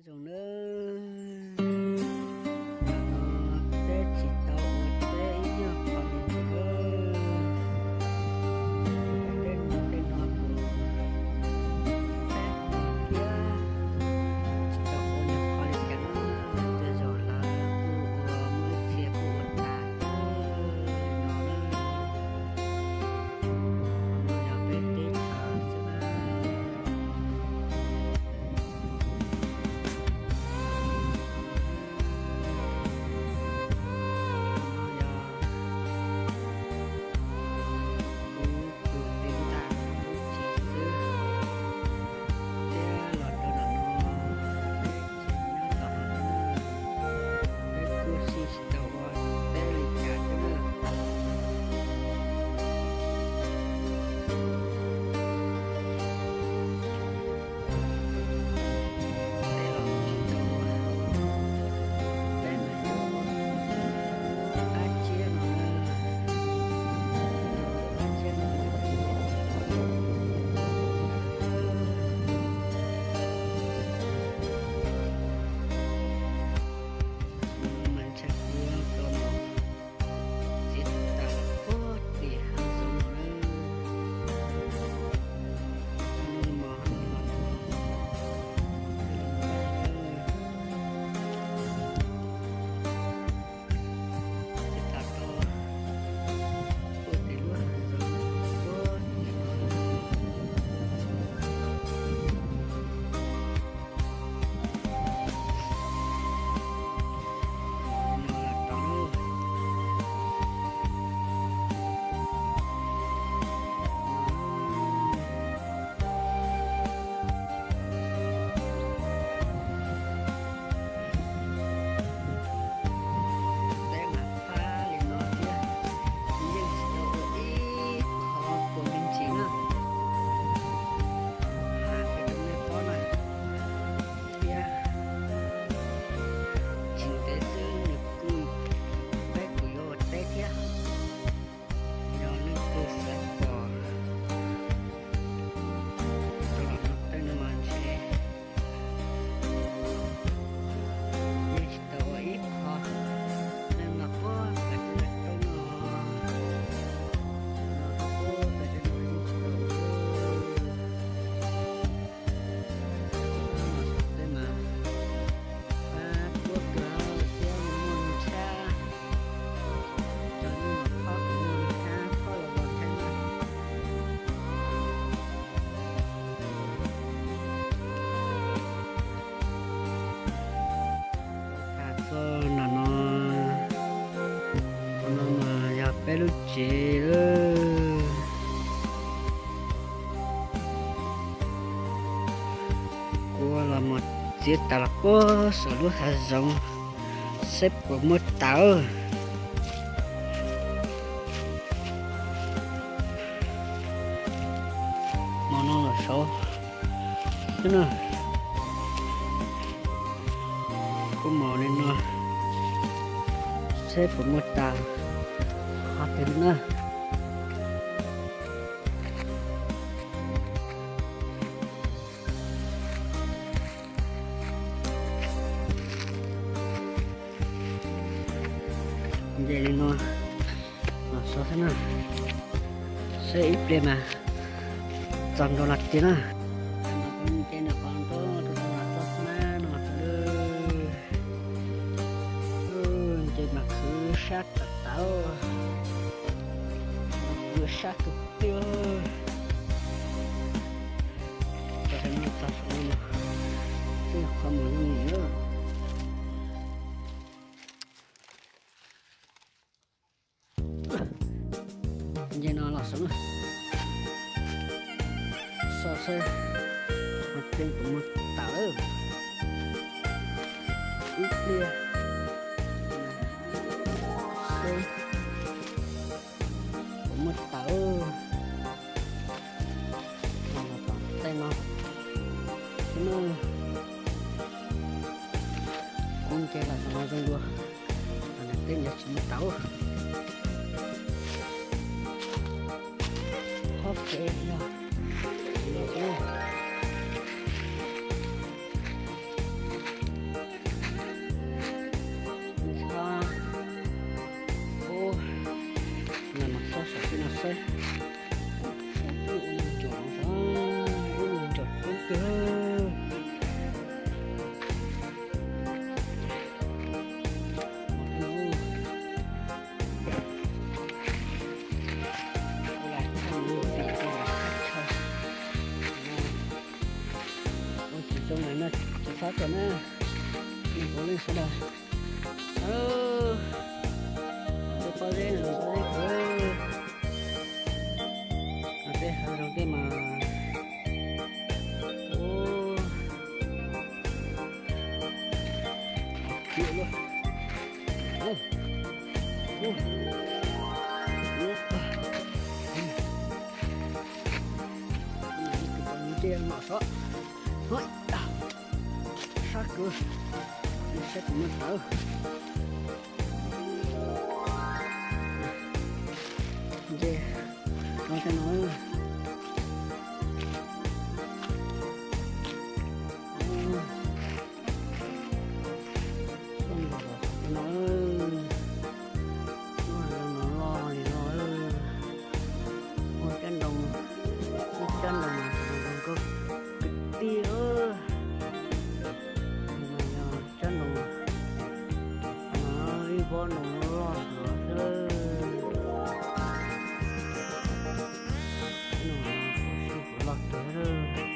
Zoo nawb, peb tsis tau ua teb ib nyuag qho li ntawd. Tej no, tej no kuj peb hmo thiab, tsis tau ua nyuag qho li cas na. Tej zaum lawv kuj ua muaj ib txhia kuj ua tas no na. No yog peb teb chaws xwb na. Teb mas fab li no thiab, yeej tsis tau ua ib qho puas me ntsis na. Hais rau nej paub na, thiab tsis ntev xwb nws kuj, peb kuj yuav ua teb thiab. Yog leej twg xav pom rau los no tej no mas ntshe yeej tsis tau ua ib qho. Leej no puag pem tej no, no puag pem tej no yeej tsis tau ua. Tej mas fab puab kawg thiab muaj ntshab, cov nyuj mas khob kuj muaj ntshab, khob los los ntshab na. Txog nram no, qhov no mas yog peb lub tsev lawm. Kuv los mus txiav tas los puag saum lub hav zoov, seb puas muaj tawv. Hmo no los saud xwb na. Kuv mus li no, seb puas muaj tawv qhov twg na. Nce li no los so xwb na, seb ib pliag mas txog nrau los tiag na. Ces nws qhov nrau rau tau los txog xwb na no. Nce mas khwv sab tawv tawv, khwv sab kawg kiag. Txog saum no, twb yog qhov mus yooj yim na. Nce no los saud na, so seb qhov twg puas muaj tawv. Ib pliag seb puas muaj tawv. Los tom tej no xwb na. Kuv nce los tom no zoo dua, tom no tej no tsis muaj tawv. Qhov kev yog no xwb. Tsis txhob kawm na, ua leej sawv daws. Tus pob zeb no, pob zeb kawg. Tej hav zoov tej mas, ua, ciam luaj. Ntsia mam sov. Sab kawg. Saib kuv muab tawv. Ntses, rau tej no. Tej no, no loj li no. Ua cov ntoo, ua cov ntoo mas zoo nkauj kwv tij. Cov ntoo, ib pob ntoo loj hlob xwb. Cov ntoo no kuv sib kuv loj kawg.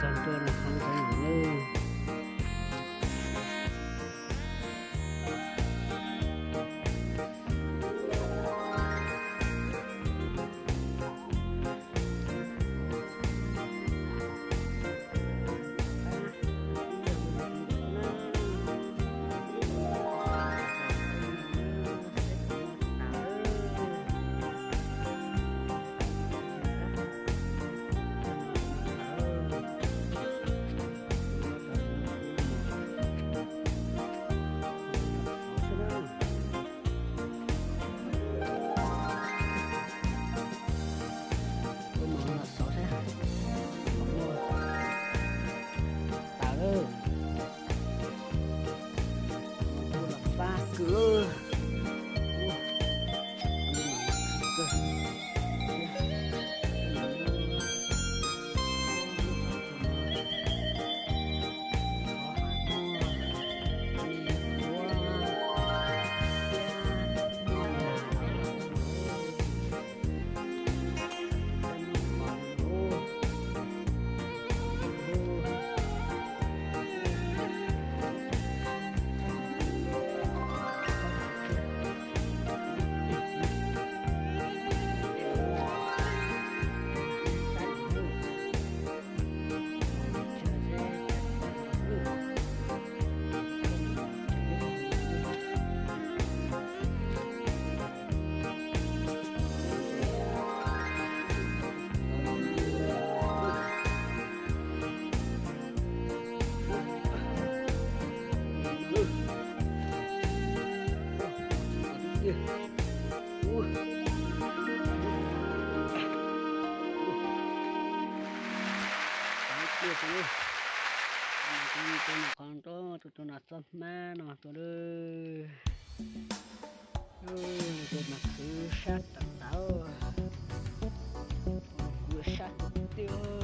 Txog ntua no hov ntxoov nws lawm. Tas lawm. Tus los pab kawg. Tus no txob hmab no tus, tus mas khwv sab tawv tawv, khwv sab tiag tiag.